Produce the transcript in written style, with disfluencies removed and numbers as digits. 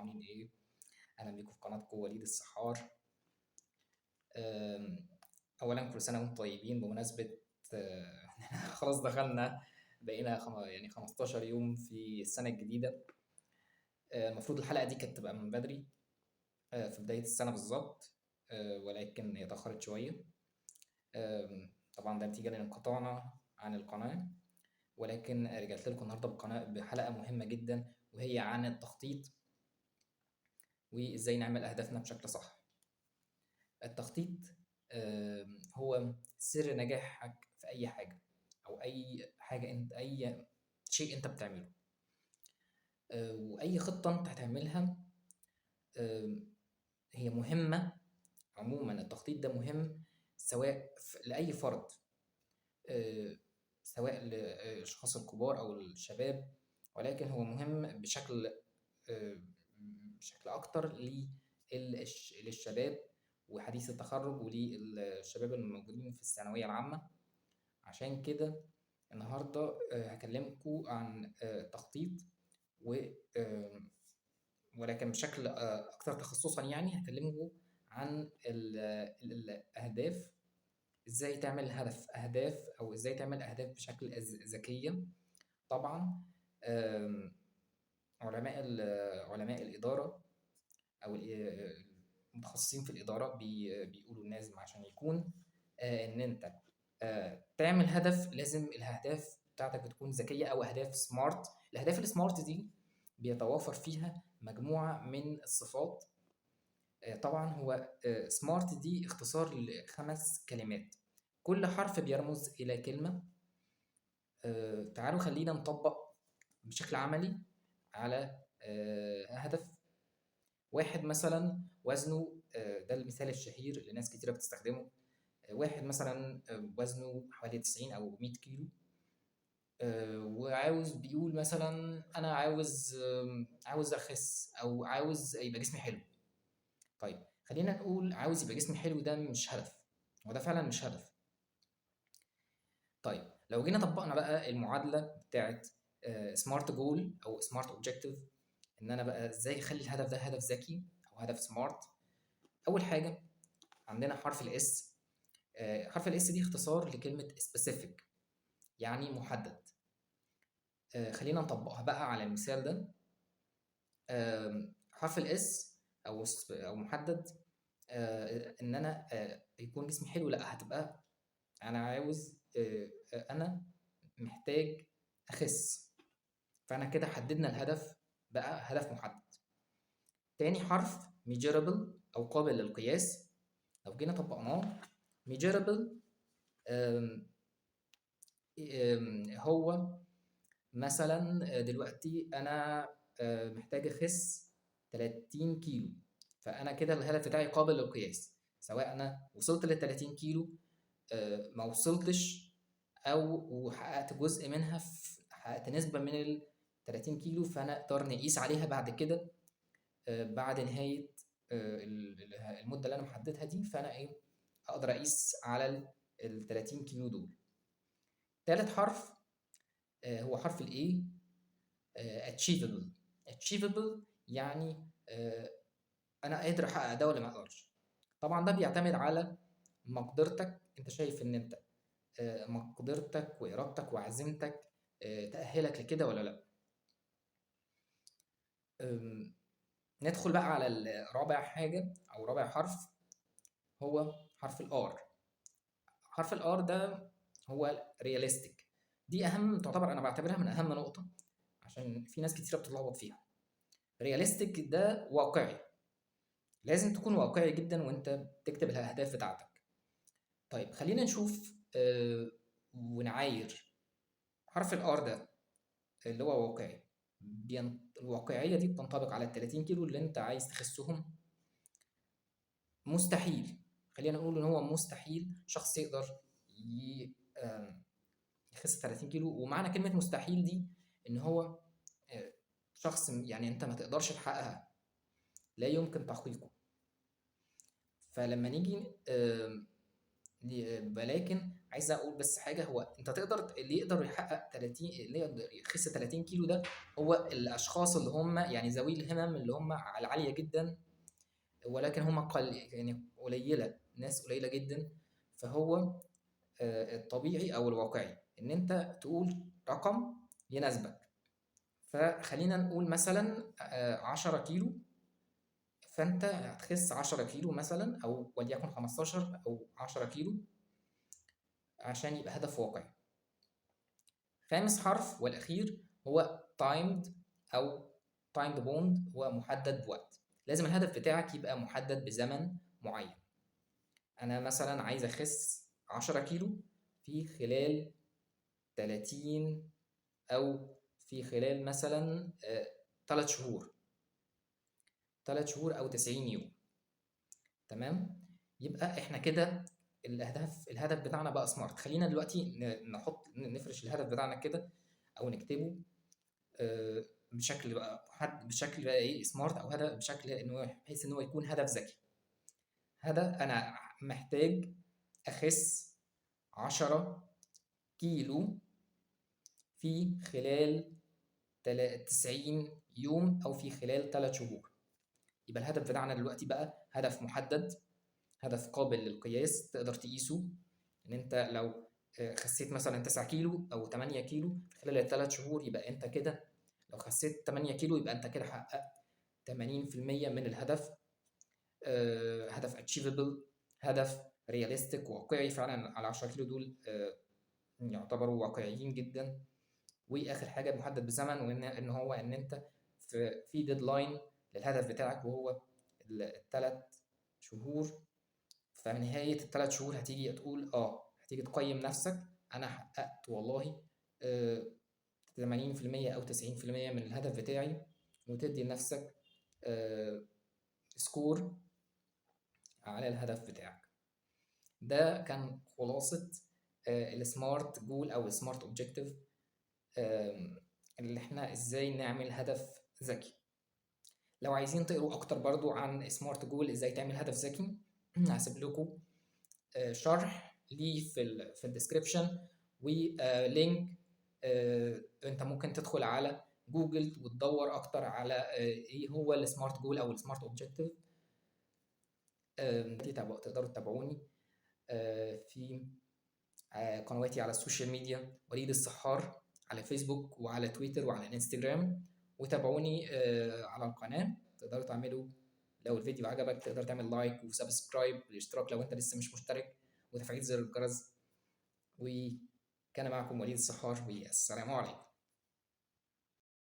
عاملين ايه؟ اهلا بيكم في قناتكم وليد السحار. أم، اولا كل سنة وانتم طيبين بمناسبة إن إحنا خلاص دخلنا بقينا يعني 15 يوم في السنة الجديدة. المفروض الحلقة دي كانت تبقى من بدري، في بداية السنة بالظبط، ولكن هي اتاخرت شوية. طبعا ده نتيجة لانقطاعنا عن القناة، ولكن رجعت لكم النهارده بحلقة مهمة جدا، وهي عن التخطيط وازاي نعمل اهدافنا بشكل صح. التخطيط هو سر نجاحك في اي حاجة، او اي حاجة انت، اي شيء انت بتعمله، واي خطه انت هتعملها، هي مهمة. عموما التخطيط ده مهم سواء لاي فرد، سواء للاشخاص الكبار او الشباب، ولكن هو مهم بشكل اكتر للشباب وحديث التخرج وللشباب الموجودين في الثانوية العامة. عشان كده النهارده هكلمكم عن التخطيط ولكن بشكل اكتر تخصصا. هكلمكم عن الاهداف، ازاي تعمل اهداف، او ازاي تعمل اهداف بشكل ذكية. طبعا، علماء الادارة او المتخصصين في الادارة بيقولوا لازم عشان يكون ان انت تعمل هدف، لازم الاهداف بتاعتك بتكون ذكية او اهداف سمارت. الاهداف السمارت دي بيتوافر فيها مجموعة من الصفات. طبعا هو سمارت دي اختصار لخمس كلمات، كل حرف بيرمز الى كلمة. تعالوا خلينا نطبق بشكل عملي على هدف واحد مثلا وزنه، ده المثال الشهير اللي ناس كتيرة بتستخدمه. واحد مثلا، وزنه حوالي 90 أو 100 كيلو، وعاوز، بيقول مثلا أنا عاوز أخس أو عاوز يبقى جسمي حلو. طيب خلينا نقول عاوز يبقى جسمي حلو، ده مش هدف، وده فعلا مش هدف. طيب لو جينا طبقنا بقى المعادلة بتاعت smart goal أو smart objective، إن أنا بقى إزاي أخلي الهدف ده هدف ذكي أو هدف smart. أول حاجة عندنا حرف ال S. حرف ال S دي اختصار لكلمة specific، يعني محدد. خلينا نطبقها بقى على المثال ده. حرف ال S أو محدد، إن أنا، يكون جسمي حلو، لأ، هتبقى أنا عاوز، أنا محتاج أخس. فأنا كده حددنا الهدف بقى هدف محدد. تاني حرف measurable أو قابل للقياس. لو جينا طبقناه measurable، هو مثلا دلوقتي أنا، محتاج أخس 30 كيلو، فأنا كده الهدف بتاعي قابل للقياس، سواء أنا وصلت لل 30 كيلو، ما وصلتش، أو وحققت جزء منها، حققت نسبة من ال 30 كيلو، فأنا أقدر نقيس عليها بعد كده، بعد نهاية، المدة اللي أنا محددها دي، فأنا أقدر أقيس على ال 30 كيلو دول. تالت حرف، هو حرف ال A، achievable. achievable يعني، أنا قادر أحقق ده ولا ما أقدرش. طبعا ده بيعتمد على مقدرتك، أنت شايف إن أنت، مقدرتك وإرادتك وعزيمتك، تأهلك لكده ولا لأ. ندخل بقى على الرابع حاجة أو رابع حرف، هو حرف ال R. حرف ال R ده هو realistic. دي أهم، تعتبر أنا بعتبرها من أهم نقطة، عشان في ناس كتيرة بتتلخبط فيها. realistic ده واقعي، لازم تكون واقعي جدا وانت بتكتب الأهداف بتاعتك. طيب خلينا نشوف، ونعاير حرف ال R ده اللي هو واقعي. الواقعية دي بتنطبق على ال 30 كيلو اللي انت عايز تخسهم. مستحيل، خلينا نقول ان هو مستحيل شخص يقدر يخس 30 كيلو. ومعنى كلمة مستحيل دي ان هو، شخص انت ما تقدرش تحققها، لا يمكن تحقيقه. فلما نيجي، ولكن عايز اقول بس حاجة، هو انت تقدر، اللي يقدر يحقق 30، اللي يقدر يخس 30 كيلو ده هو الاشخاص اللي هم يعني ذوي الهمم اللي هم العالية جدا، ولكن هم قل يعني قليله، ناس قليله جدا. فهو الطبيعي او الواقعي ان انت تقول رقم يناسبك. فخلينا نقول مثلا 10 كيلو، فانت هتخس 10 كيلو مثلا، او وليكن 15 او 10 كيلو عشان يبقى هدف واقعي. خامس حرف والاخير هو timed او timed bound، هو محدد بوقت. لازم الهدف بتاعك يبقى محدد بزمن معين. انا مثلا عايز اخس 10 كيلو في خلال 30 او في خلال مثلا 3 شهور، 3 شهور او 90 يوم. تمام، يبقى احنا كده الهدف بتاعنا بقى SMART. خلينا دلوقتي نفرش الهدف بتاعنا كده او نكتبه بشكل بقى حد، بشكل بقى ايه SMART، او هدف بشكل ان هو بحيث ان هو يكون هدف ذكي. هدف انا محتاج اخس 10 كيلو في خلال 90 يوم او في خلال 3 شهور. يبقى الهدف بتاعنا دلوقتي بقى هدف محدد، هدف قابل للقياس تقدر تقيسه. ان انت لو خسيت مثلا 9 كيلو او 8 كيلو في خلال الثلاث شهور، يبقى انت كده لو خسيت 8 كيلو يبقى انت كده حققت 80% من الهدف. هدف achievable، هدف realistic، واقعي فعلا. على 10 كيلو دول يعتبروا واقعيين جدا. واخر حاجة محدد بزمن، وان ان هو ان انت في deadline للهدف بتاعك وهو الثلاث شهور. فنهايه الثلاث شهور هتيجي تقول هتيجي تقيم نفسك، انا حققت والله 80% او 90% من الهدف بتاعي، وتدي لنفسك score على الهدف بتاعك. ده كان خلاصة ال SMART goal او ال SMART objective، اللي احنا ازاي نعمل هدف ذكي. لو عايزين تقروا اكتر برضو عن SMART goal، ازاي تعمل هدف ذكي، هسيب لكم شرح ليه في ال description و link. انت ممكن تدخل على جوجل وتدور اكتر على ايه هو ال SMART goal او ال SMART objective. تقدروا تتابعوني في قنواتي على ال social media، وليد السحار، على فيسبوك وعلى تويتر وعلى انستجرام. وتابعوني على القناة. تقدروا تعملوا لو الفيديو عجبك تقدر تعمل like و subscribe والاشتراك لو انت لسه مش مشترك، وتفعيل زر الجرس. وكان معكم وليد السحار، والسلام عليكم.